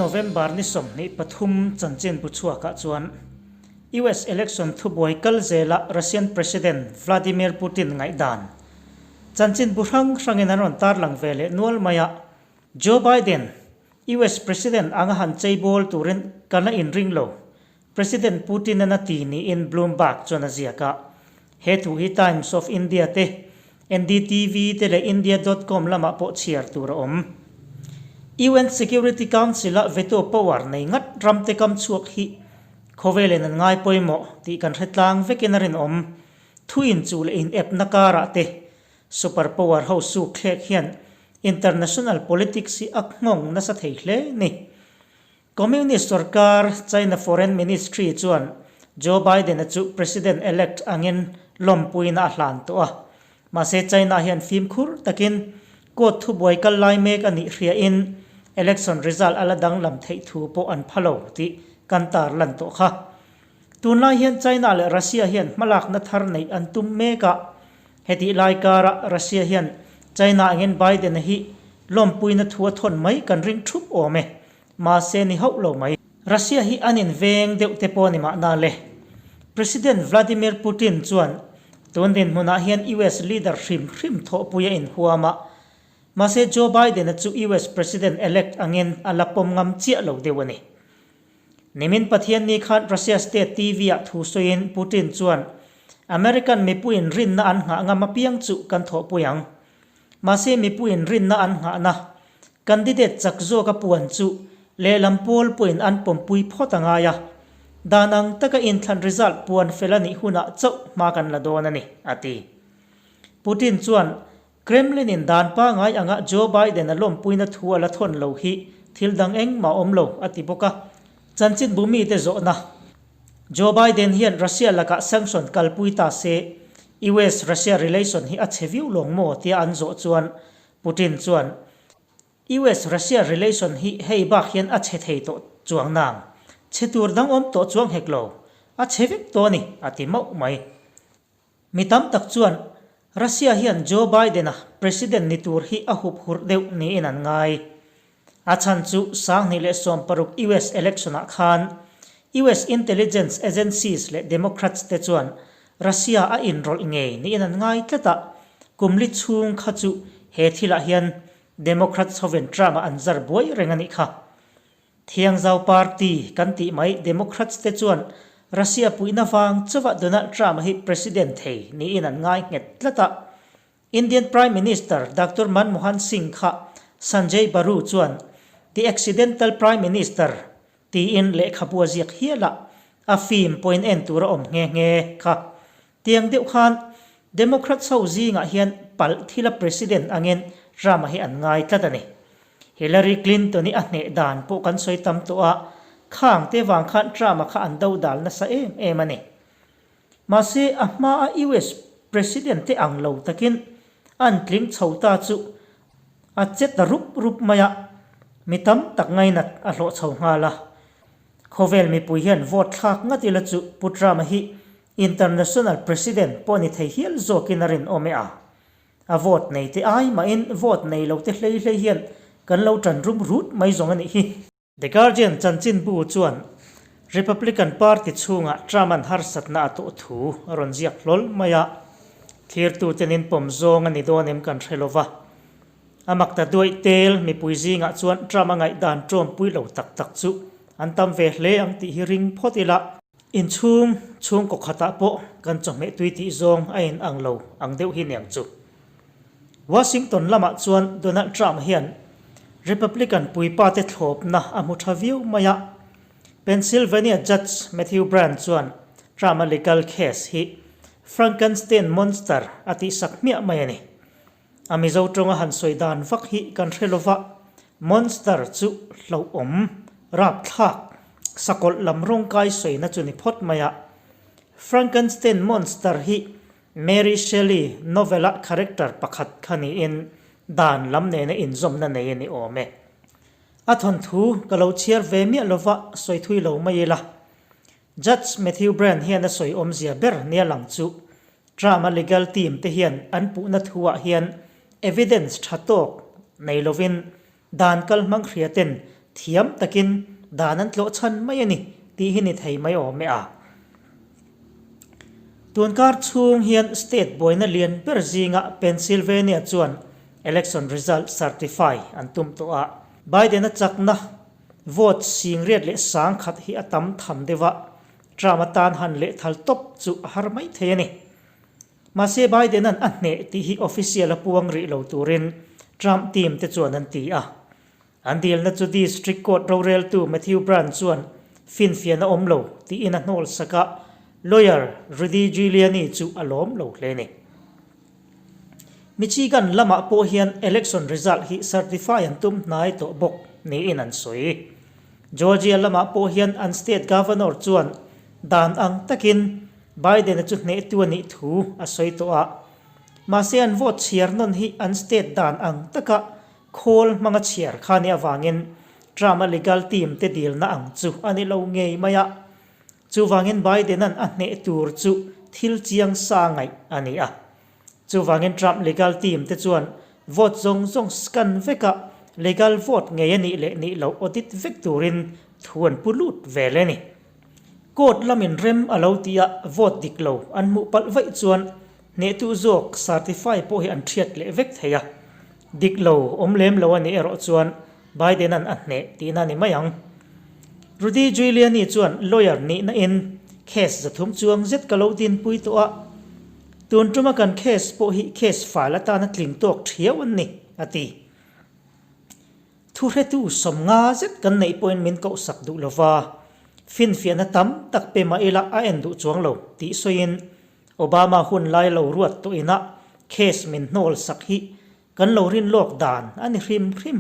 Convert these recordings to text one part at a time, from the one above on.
November ni 23 chanchinbu chhuakah chuan US election thubuai kal zela Russian President Vladimir Putin ngaihdan chanchinbu hrang hrangin an rawn tarlang ve leh nual mai a. Joe Biden, US President anga han cheibawl turin ka la inring lo, President Putin-an a ti niin Bloomberg chuan a ziak a. He thu hi Times of India te, NDTV te leh India dot com lamah pawh chhiar tur a awm. UN Security Council-a veto power nei ngat ramte kam chhuak hi khawvelin an ngai pawimawh tih kan hre tlang vekin a rinawm. Thu inchuh leh inepna karah te super power ho suk thlek hian international politics hi a nghawng nasa thei hle ni. Communist sorkar China Foreign Ministry chuan Joe Biden-a chu President-elect angin lawmpuina a hlan tawh a. Mahse China hian fimkhur takin court thubuai kal lai mek a nih hriain election result a la danglam theih thu pawh an pha lo tih kan tarlan tawh kha. Tunlai hian China leh Russia hian hmalakna thar neih an tum mek a. Hetih lai karah Russia hian China angin Biden-a hi lawmpuina thu a thawn mai kan ring thup awm e. Mahse ni hauh lo mai. Russia hi an inveng deuh te pawh a ni mahna le. President Vladimir Putin chuan tun dinhmunah hian US leader hrim hrim thawhpui a inhuam a. Mahse Joe Biden-a chu US President-elect angin a la pawm ngam chiah lo deuh a ni. Nimin Pathianni khan Russia State TV-ah thu sawiin Putin chuan, American mipuiin rinna an nghah ngam apiang chu kan thawhpui ang. Mahse mipuiin rinna an nghahna candidate chak zawka puan chu lehlam pawl pawhin an pawmpui phawt a ngai a. Dan ang taka inthlan result puan fel a nih hunah chauh hma kan la dawn a ni, a ti. Putin chuan Kremlin-in dan pangai anga Joe Biden-a lawmpuina thu a la thawn lo hi thil dang engmah awm lo, a ti bawk a. Chanchinbu mite zawhna, Joe Biden hian Russia lakah sanction kalpui ta se, US-Russia relation hi a chhe viau lawng maw tia an zawh chuan Putin chuan, US-Russia relation hi hei bak hian a chhe thei tawh chuang nang, chhe tur dang awm tawh chuang hek lo, a chhe vek tawh a ni, a ti mauh mai. Mi tam tak chuan Russia hian Joe Biden-a President ni tur hi a hup hurh deuh niin an ngai. A chhan chu 2016 US election-ah khan US intelligence agencies leh Democrats te chuan Russia a inrawlh ngei niin an ngai tlat a, kum li chhung kha chu he thilah hian Democrats hovin Trump-a an zar buai reng a nih kha. Thiangzau Party kan tih mai Democrats te chuan Russia puihna vang chauha Donald Trump hi President thei niin an ngai nghet tlat a. Indian Prime Minister Doctor Manmohan Singh kha Sanjay Baru chuan The Accidental Prime Minister tiin lehkhabu a ziak hial a, a film pawhin en tur a awm nghe nghe kha. Tiang deuh khan Democrats ho zingah hian palh thila President angin Trump-a hi an ngai tlat a ni. Hillary Clinton-i a hneh dan pawh kan sawi tam tawh a, khang te vang khan Trump-a kha an do dal nasa em em a ni. Mahse, a hmaa US President te ang lo takin an tling chho ta chu a che ta rup rup mai a, mi tam tak ngainat a hlawh chho nghal a. Khawvel mipui hian vote thlak ngat ila chu Pu Trump-a hi International President pawh ni thei hial zawkin a rinawm e a. A vote nei te ai mahin vote nei lo te hlei hlei hian kan lo tan rum rut mai zawng a nih hi. The Guardian chanchinbu chuan Republican Party chhungah Trump-a'n harsatna a tawh thu a rawn ziak hlawl mai a, thlirtuten in pawm zawng a ni dawn em kan hre lo va. A mak ta duaih tel mipui zingah chuan Trump-a ngaihdan ṭawmpui lo tak tak chu an tam ve hle ang tih hi ring phawt ila. Inchhung chhungkaw khatah pawh kan chawhmeh tui tih zawng a in ang lo ang deuh hi niang chu. Washington lamah chuan Donald Trump hian Republican puipate thlawpna a hmu tha viau mai a. Pennsylvania Judge Matthew Brann chuan Trump-a legal case hi Frankenstein monster a tihsak hmiah mai a ni. A Mizo tawnga han sawi dan vak hi kan hre lova, monster chu hlauhawm, rapthlak, sakawlh lam rawngkai sawina chu ni phawt mai a. Frankenstein monster hi Mary Shelley novel-a character pakhat kha niin dan lam nena inzawmna nei a ni awm e. A thawnthu ka lo chhiar ve miah lova sawi thui lo mai ila. Judge Matthew Brand hian a sawi awmzia ber nia lang chu Trump-a legal team te hian an puhna thuah hian evidence tha tawk nei lovin dan kal hmang hria ten thiam takin dan an tlawh chhan mai a ni tih hi ni thei mai awm e a. Tunkar chhung hian state buaina lian ber zinga Pennsylvania chuan election result certify an tum tawh a. Biden-a chakna vote singriat leh sangkhat hi a tam tham deuh a, Trump atan han lehthal tawp chu a har mai thei a ni. Mahse Biden-a'n a hneh tih hi official a puang rih lo turin Trump team te chuan an ti a. An dilna chu District Court roreltu Matthew Brann chuan finfiahna awm lo tiin a hnawl sak a, lawyer Rudy Giuliani chu a lawm lo hle a ni. Michigan lamah pawh hian election result hi certify an tum hnai tawh bawk niin an sawi. Georgia lamah pawh hian an state governor chuan dan ang takin Biden-a chu hnehtu a nih thu a sawi tawh a. Mahse an vote chhiar nawn hi an state dan ang taka khawl hmanga chhiar kha nih avangin Trump-a legal team te dilna ang chu a ni lo ngei mai a. Chuvangin Biden-a'n a hneh tur chu thil chiang sa ngaih a ni a. Chuvangin Trump legal team te chuan vote zawng zawng scan veka legal vote ngei a nih leh nih loh audit vek turin thu an pu lut vel a ni. Court lamin rem a lo tih a, vote dik lo an hmuh palh vaih chuan hnehtu zawk certify pawh hi an thiat leh vek thei a. Dik lo awm lem lo a nih erawh chuan Biden-a'n a hneh tihna a ni mai ang. Rudy Giuliani chuan lawyer nihna in case zathum chuang zet ka lo dinpui tawh a, tun tuma kan case pawh hi case file atana tling tawk thiau an ni, a ti. Thuhretu sawmnga zet kan neih pawhin min kohsak duh lo va, finfiahna tam tak pe mah ila a en duh chuang lo tih sawiin Obama hun lai lo ruat tawh inah case min hnawl sak hi kan lo rin lawk dan a ni hrim hrim.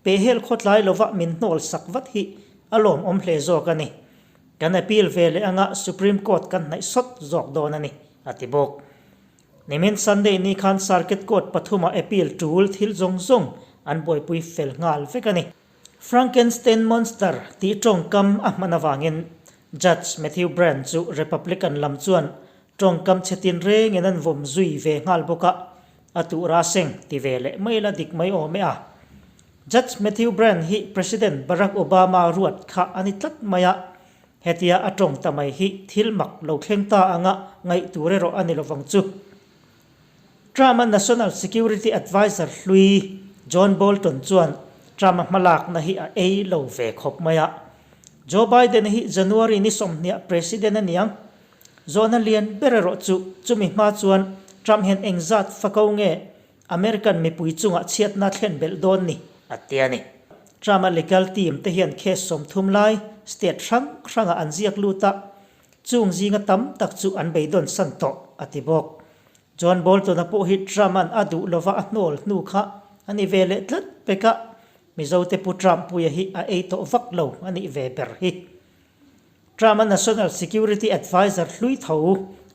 Pehhel khawtlai lova min hnawl sak vat hi a lawmawm hle zawk a ni. Kan appeal ve leh anga Supreme Court kan hnaih sawt zawk dawn a ni, a ti bawk. Nimin Sunday ni khan Circuit Court pathuma appeal tul thil zawng zawng an buaipui fel nghal vek a ni. Frankenstein Monster tih tawngkam a hman avangin Judge Matthew Brann chu Republican lam chuan tawngkam chhe tinrengin an vawm zui ve nghal bawk a, a tuh ra seng ti ve leh mai la dik mai awm e a. Judge Matthew Brann hi President Barack Obama ruat kha a ni tlat mai a, Hetia a tawng ta mai hi thil mak lo thleng ta anga ngaih tur erawh a ni lovang chu. Trump-a National Security Adviser hlui John Bolton chuan Trump-a hmalakna hi a ei lo ve khawp mai a. Joe Biden-a hi January ni sawmhniah President a niang. Zawhna lian ber erawh chu chumi hma chuan Trump hian engzat fako nge American mipui chungah chhiatna thlen belh dawn ni, a ti a ni. Trump-a legal team te hian case 30 lai state hrang hrangah an ziak lut a, chung zinga tam tak chu an beidawn san tawh, a ti bawk. John Bolton-a pawh hi Trump-a'n a duh lova a hnawl hnu kha a ni ve leh tlat pek a, Mizote pu Trump puia hi a ei tawh vak lo a nih ve ber hi. Trump-a National Security Adviser hlui tho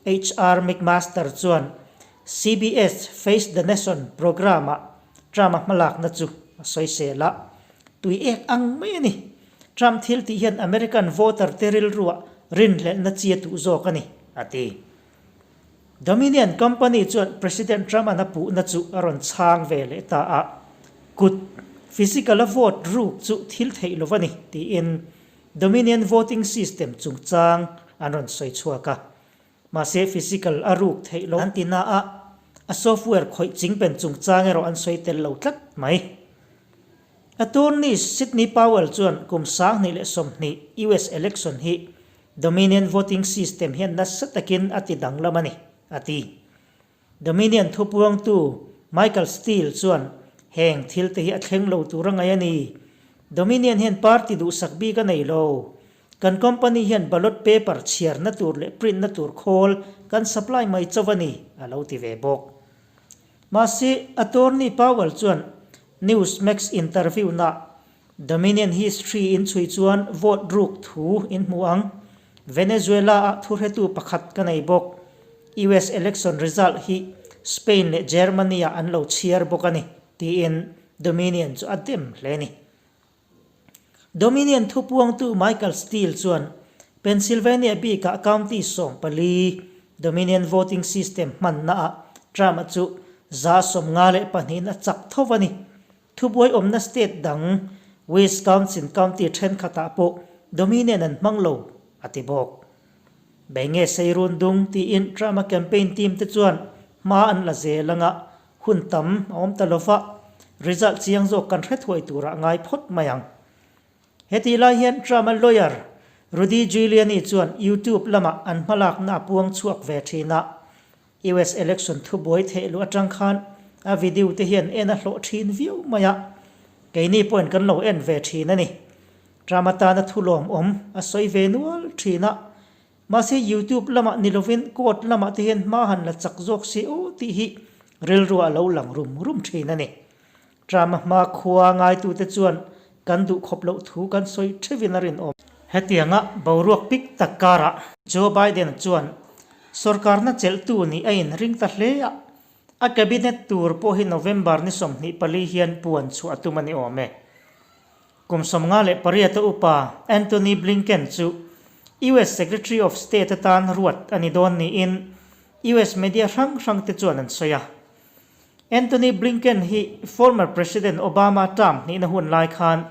HR McMaster chuan CBS Face the Nation programme-ah Trump-a hmalakna chu a sawisel a, tui ek ang mai a ni. Trump thil tih hian American voter te rilruah rinhlelhna chi a tuh zawk a ni, a ti. Dominion Company chuan President Trump-a'n a puhna chu a rawn chhang ve leh ta a, kut physical-a vote ruk chu thil theih lo a ni, tiin Dominion voting system chungchang an rawn sawi chhuak a. Mahse physical a ruk theih loh an ti na a, a software khawih chingpen chungchang erawh an sawi tel lo tlat mai. Attorney Sidney Powell chuan kum 2020 US election hi Dominion voting system hian nasa takin a ti danglam a ni, a ti. Dominion thupuangtu Michael Steele chuan heng thil te hi a thleng lo tur a ngaih a ni. Dominion hian party duhsak bik a nei lo. Kan company hian ballot paper chhiarna tur leh print na tur khawl kan supply mai chauh a ni, a lo ti ve bawk. Mahse, attorney Powell chuan Newsmax interview na Dominion history in chhui chuan vote ruk thu in hmu ang. Venezuela-ah thuhretu pakhat ka nei bawk. US election result hi Spain leh Germany-ah an lo chhiar bawk a ni, tiin Dominion chu a dem hle a ni. Dominion thupuangtu Michael Steele chuan Pennsylvania bikah county 14 Dominion voting system hmannaah Trump-a chu 54% a chak tho a ni. Thubuai awmna state dang, Wisconsin county thenkhatah pawh Dominion an hmang lo, a ti bawk. Bei nge sei run dung tiin Trump-a campaign team te chuan hma an la zel anga hun tam a awm ta lova, result chiang zawk kan hre thuai turah ngai phawt mai ang. Hetih lai hian Trump-a lawyer Rudy Giuliani chuan YouTube lamah an hmalakna a puang chhuak ve thin a, US election thubuai theih luh atang khan a video te hian en a hlawh thin viau mai a, keini pawhin kan lo en ve thin a ni. Trump atana thu lawmawm a sawi ve nual thin a, mahse YouTube lamah ni lovin court lamah te hian hma han la chak zawk se aw tih hi rilru a lo lang rum rum thin a ni. Trump-a hma khua ngaitute chuan kan duh khawp loh thu kan sawi theuhin a rinawm. Hetianga boruak pik tak karah Joe Biden chuan sorkarna chelhtu nih a inring ta hle a, a cabinet tur pawh hi November ni 24 hian puan chhuah a tum a ni awm e. Kum 58 a upa Antony Blinken chu US Secretary of State atan ruat a ni dawn niin US media hrang hrangte chuan an sawi a. Antony Blinken hi former President Obama term hnihna hun lai khan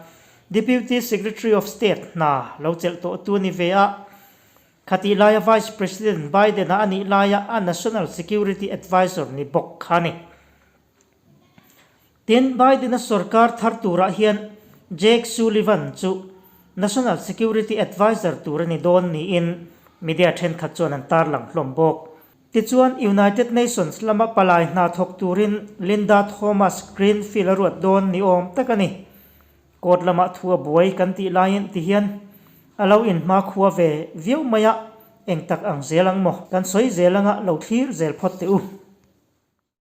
Deputy Secretary of State hna lo chelh tawh tu a ni ve a. Khatih laia Vice President Biden-a a nih laia a National Security Advisor ni bawk kha a ni. Tin, Biden-a sorkar thar turah hian Jake Sullivan chu National Security Advisor tur a ni dawn niin media thenkhat chuan an tarlang hlawm bawk. Tichuan, United Nations lama palai hna thawk turin Linda Thomas Greenfield a ruat dawn ni awm tak a ni. Court lamah thu a buai kan tih laiin tihian a lo inhmakhua ve viau mai a, eng tak ang zel ang maw? Kan sawi zel anga lo thlir zel phawt teh u.